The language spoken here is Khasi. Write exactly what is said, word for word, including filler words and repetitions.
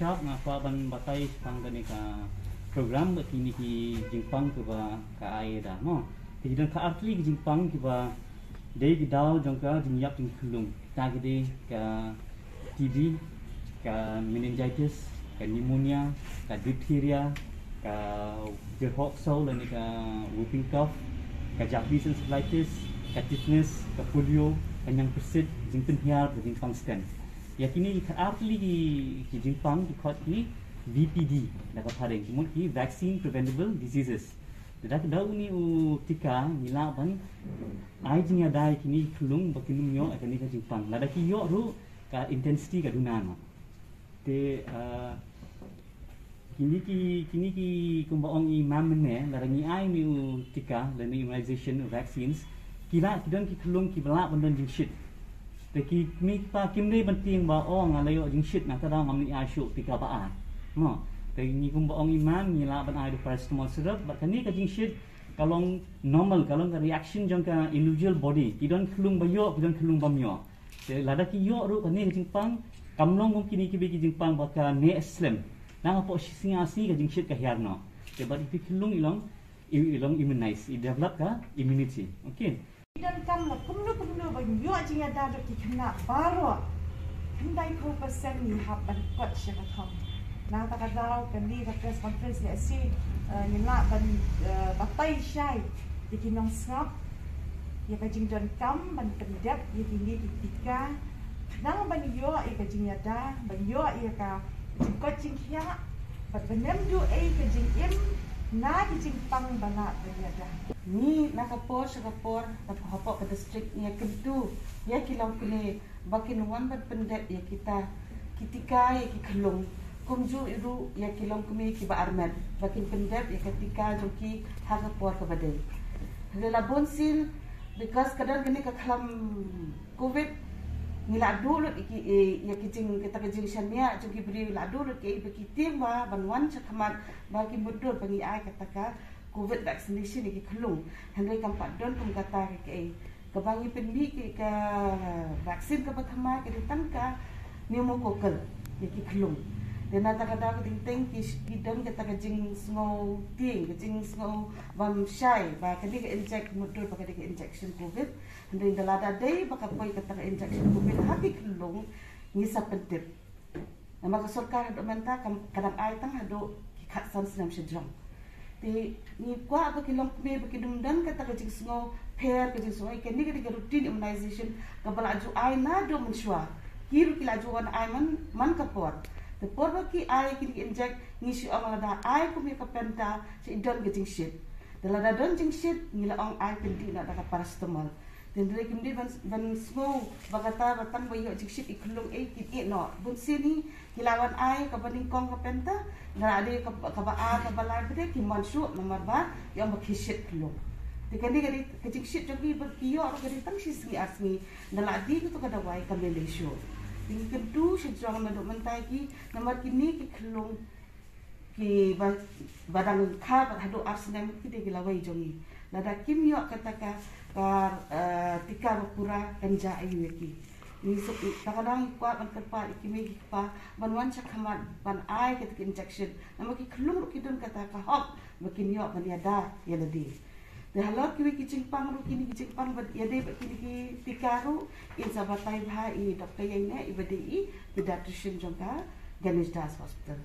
Sngap nga kwah ban batai tang kane ka program bad kine ki jingpang kiba ka ai da mo. Te ki don ka artylli ki jingpang kiba dei ki daw jong ka jingïap jingkhyllung. Kita ki dei ka T B, ka meningitis, ka pneumonia, ka diphtheria, ka jyrhoh ksew lane ka whooping cough, ka Japanese encephalitis, ka tetanus, ka polio, ka ñiangpyrsit, jingpynhiar, ka jingpang sten. Ïa kine ki khatar tylli ki, ki jingpang ki khot ki V P D da ka phareng, ki mut ki vaccine preventable diseases. Da ka daw une u tika ngi lah ban ai jingïada ïa kine ki khyllung ba kin ym ïoh ïa kane ka jingpang. Lada ki ïoh ruh ka intensity ka duna noh. Te, ah, kine ki, kine ki kumba ong i mam mynne, lada ngi ai une u tika lane immunization, vaccines, ki lah, ki don ki khyllung kiba lah ban don jingshit. Te ki kmie ki kpa kim dei ban tieng ba, oh, nga la ïoh jingshit, nangta daw ngam leit ai shuh tika ba ar. Mo, te ngi kumba ong i mam, ngi lah ban ai da paracetamol syrup, bad kane ka jingshit ka long normal, ka long ka reaction jong ka individual body. Ki don khyllung ba ïoh, ki don khyllung bam ïoh. Te lada ki ïoh ruh kane ka jingpang, kam long kum kine kiba ki jingpang ba ka neh slem. Nang hapoh shi sngi ar sngi ka jingshit ka hiar noh. Te bad ïa ki khyllung i long, i, i long immunize, i develop ka immunity. Okay. Ki donkam la kumno kumno ban ïoh jingïada da ki khynnah baroh. Khyndai phew percent ngi hap ban kot sha ka thong. Nangta ka daw kane ka press conference lehse, eh, ngin lah ban, eh, batai shai ïa ki nongsngap ïa ka jingdonkam ban pyndep ïa kine ki tika khnang ban ïoh ïa ka jingïada, ban ïoh ïa ka jingkoit jingkhiah, bad ban ym duh ei ka jingim na ki jingpang ba lah ban ïada. Ngi na ka por sha ka por, hapoh ka district ngi ïa kyntu ïa ki longkmie ba kin wan ban pyndep ïa kita ki tika ïa ki khyllung. Kumjuh ruh ïa ki longkmie kiba armet ba kin pyndep ïa ka tika jong ki ha ka por kaba dei. Hynrei la bun sien, because ka don kane ka khlam covid, ngi la duh lut ïa ki, ïa ki jing, kita ki jingshaniah jong ki briew, la duh lut ki, ba ki tieng ba ban wan sha khmat ba ki mutdur ba ngi ai kata ka covid vaccination ïa ki khyllung. Hynrei kam pat don kum kata ka, ka, kaba ngi pynmih ka, ka vaccine kaba thymmai ka dei tang ka pneumococcal ïa ki khyllung. Te nangta ka daw ka dei teng ki, ki don kata ka jingsngew tieng, ka jingsngew bam shai ba ka dei ka inject, mutdur ba ka dei ka injection covid. Hynrei ynda lada dei ba ka poi kata ka injection covid ha ki khyllung, ngi sa pyntip. Namar ka sorkar haduh mynta ka, ka dang ai tang haduh ki khatsan snem shajrong. Te ngi kwah ba ki longkmie ba kin ym don kata ka jingsngew pher, ka jingsngew, kane ka dei ka routine immunization kaba la ju ai naduh mynshuwa. Ki ruh ki la ju wan ai man, man ka por. Te por ba ki ai kine ki inject, ngi shu ong lada ai kum ïa ka penta shu don ka jingshit. Te lada don jingshit ngi la ong ai pyndih noh da ka paracetamol. Te hynrei kim dei ban, ban sngew ba kata ba tang ba ïoh jingshit i khyllung ei kin ïeh noh. Bun sien hi ki la wan ai kaba nyngkong ka penta, lada dei ka, kaba ar kaba lai pat de kim wan shuh namar ba ïoh ba ki shit khyllung. Te kane ka dei ka jingshit jong ki ba ki ïoh ruh ka dei tang shi sngi ar sngi. Ynda la dih kato ka dawai kam lei lei shuh. Te ngi kyntu shajrong naduh mynta ïa ki namar kine ki khyllung kiba, ba dang kha bad haduh ar snem ki dei ki lawei jong ngi. Lada kim ïoh kata ka, ka, eh, tika ba pura kan jia aiu ïa ki. Ngi suk, ta ka daw ngi kwah ban kyrpad ïa ki mei ki kpa ban wan sha khmat ban ai kata ka injection. Namar ki khyllung ruh ki don kata ka hok ba kin ïoh ban ïada ïa lade. Te halor kiwei ki jingpang ruh, kine ki jingpang ba ïadei bad kine ki tika ruh, in sa batai bha i Doctor Ïaineh iba dei i pediatrician jong ka Ganesh Das Hospital.